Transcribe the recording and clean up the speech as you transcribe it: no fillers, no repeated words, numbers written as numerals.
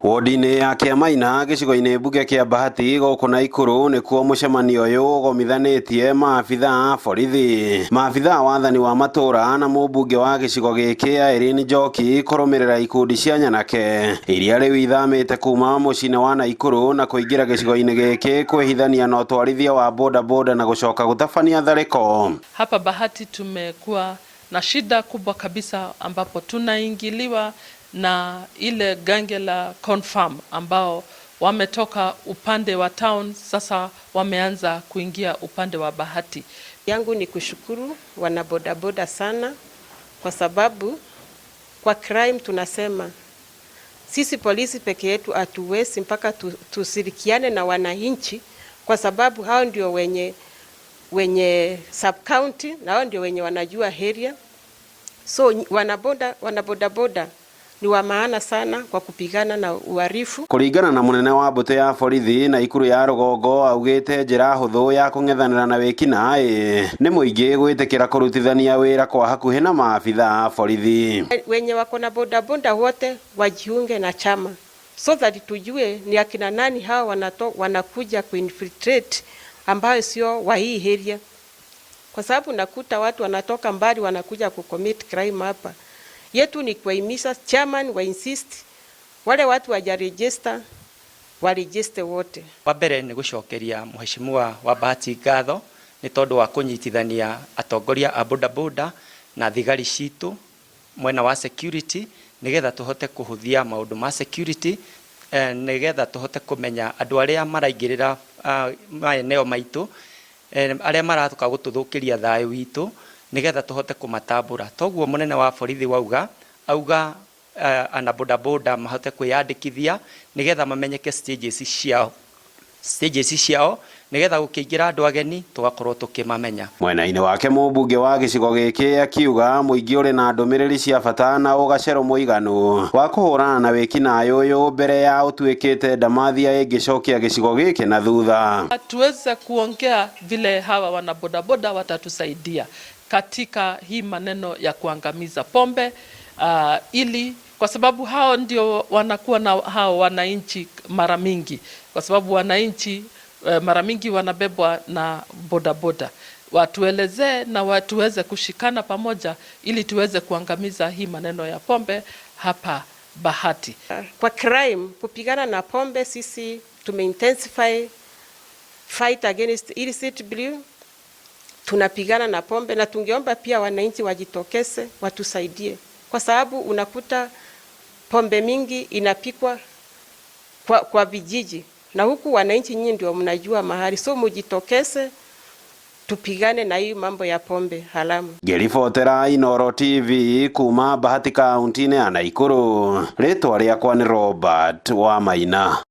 Wodi-inĩ ya Kĩamaina gĩcigo-inĩ mbunge kĩa Bahati gũkũ Naikuru nĩkuo mũcemanio ũyũ ũgomithanĩtie maabitha a borithi, maabitha a wathani wa matũra na mũmbunge wa gĩcigo gĩkĩ Irene Njoki kũrũmĩrĩra ikundi cia nyanake iria rĩu ithamĩte kuma mũciĩ-inĩ wa Naikuru na kũingĩra gĩcigo-inĩ gĩkĩ kwĩhithania na ũtwarithia wa bodaboda na gũcoka gũtabania tharĩko. Hapa Bahati tumekuwa na shida kubwa kabisa ambapo tunaingiliwa na ile gange la Confirm ambao wametoka upande wa town, sasa wameanza kuingia upande wa Bahati. Yangu ni kushukuru wanabodaboda sana, kwa sababu kwa crime tunasema sisi polisi peke yetu hatuwezi, mpaka tushirikiane na wananchi, kwa sababu hao ndio wenye sub county na hao ndio wenye wanajua area. So wanabodaboda ni wa maana sana kwa kupigana na uhalifu. Kũringana na mũnene wa mbũtũ ya borithi Naikuru ya rũgongo, augĩte njĩra hũthũ ya kũng'ethanĩra na wĩkinaĩ nĩ mũingĩ gwĩtĩkĩra kũrutithania wĩra kwa hakuhĩ na maabitha a borithi. Wenye wako na bodaboda wote wajiunge na chama so that tujue ni akina nani hao wanakuja kuinfiltrate ambayo sio wa hii area, kwa sababu nakuta watu wanatoka mbali wanakuja kucommit crime hapa. Yetu ni kuwahimiza chairman wa insist wale watu wajaregister waregister wote. Wa mbere nĩ gũcokeria mheshimiwa wa Bahati ngatho nĩ tondũ wa kũnyitithania atongoria a bodaboda na thigari citũ mwena wa security, nĩgetha tũhote kũhũthia maũndũ ma security, nĩgetha tũhote kũmenya andũ arĩa maraingĩrĩra maeneo maitũ, arĩa maratoka gũtũthũkĩria thayũ witũ, nĩgetha tũhote kũmatambũra. Toguo mũnene wa borithi wauga auga ana bodaboda mahote kwĩyandĩkithia nĩgetha mamenyeke stages ciao, nĩgetha gũkĩingĩra andũ ageni tũgakorwo tũkĩmamenya. Mwena-inĩ wake, mũmbunge wa gĩcigo gĩkĩ akiuga mũingĩ ũrĩ na ndũmĩrĩri cia bata na ũgacerũ mũiganu wa kũhũrana na wĩkinaĩ ũyũ mbere ya ũtuĩkĩte ndamathia ĩngĩcokia gĩcigo gĩkĩ na thutha. Tuweze kuongea vile hawa wanabodaboda watatusaidia katika hii maneno ya kuangamiza pombe, ili kwa sababu hao ndio wanakuwa na hao wananchi mara mingi, kwa sababu wananchi mara mingi wanabebwa na bodaboda. Watuelezee na watuweze kushikana pamoja ili tuweze kuangamiza hii maneno ya pombe hapa Bahati. Kwa crime, kupigana na pombe, sisi tumeintensify fight against illicit brew. Tunapigana na pombe na tungeomba pia wananchi wajitokeze watusaidie, kwa sababu unakuta pombe mingi inapikwa kwa vijiji na huku wananchi nyinyi ndio mnajua mahali, so mujitokeze tupigane na hii mambo ya pombe haramu. Ngĩribotera Inooro TV kuma Bahati kaunti-inĩ ya Naikuru, rĩtwa rĩakwa nĩ Robert Wamaina.